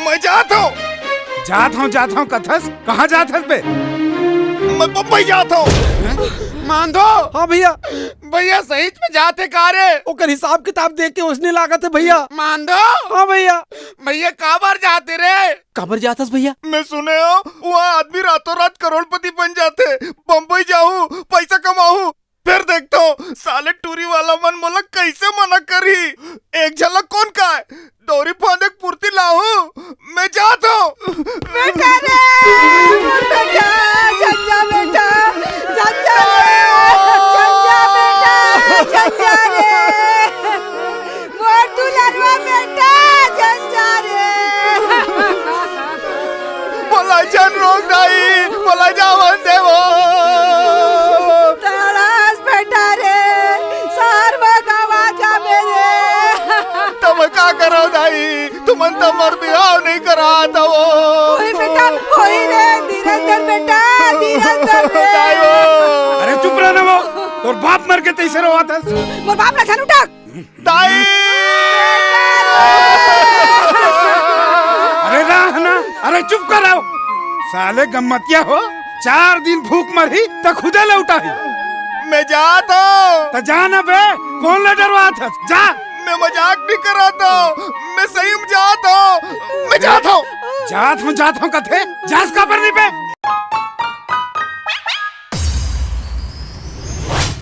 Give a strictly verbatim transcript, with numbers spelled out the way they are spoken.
मैं जात हूँ। जात हूँ, जात हूँ कथस? कहाँ जात हस बे? मैं बम्बई जात हूँ। मांधो। हाँ भैया। भैया, सहीच में जात हे का रे? ओकर हिसाब किताब देख के ओइसने लागत हे भैया। मांधो। हाँ भैया। भैया, काबर जात हे रे? काबर जात हस भैया? मैं सुने हँव, वहाँ आदमी रातों रात करोड़पति बन जाथे। बम्बई जाहूँ, पैसा कमाहूँ, फेर देखथँव, साले टूरी वाला मन मोला कइसे मना करही। एक झलक कोन काय, डोरी फांदे के फुर्ती लाहूँ, मैं जात हँव। बेटा रे, मोर बेटा, झन जा बेटा, झन जा रे, झन जा बेटा, झन जा रे। मोर दुलरवा बेटा, झन जा रे। मोला झन रोक दाई, मोला जावन दे वो। तड़ास बेटा रे, शहर में गवा जाबे रे। त मैं का करँव दाई, तुमन त मोर बिहाव नइ करात हव। होही बेटा, होही रे, धीरज धर बेटा, धीरज धर रे। दाई वो। अरे चुप रह ना वो, तोर बाप मर के तइसे रोवत हस। मोर बाप ला झन उठा। दाई! अरे रह ना, अरे चुप कर रहो। साले गम्मतिया हो, चार दिन भूख मरही त खुदे लौटाही। मैं जात हँव। त जा ना बे, कोन ला डरवात हस? जा। मैं मजाक नइ करत हँव, मैं सही में जात हँव, मैं जात हँव। जात हँव, जात हँव कथे, जास काबर नइ बे?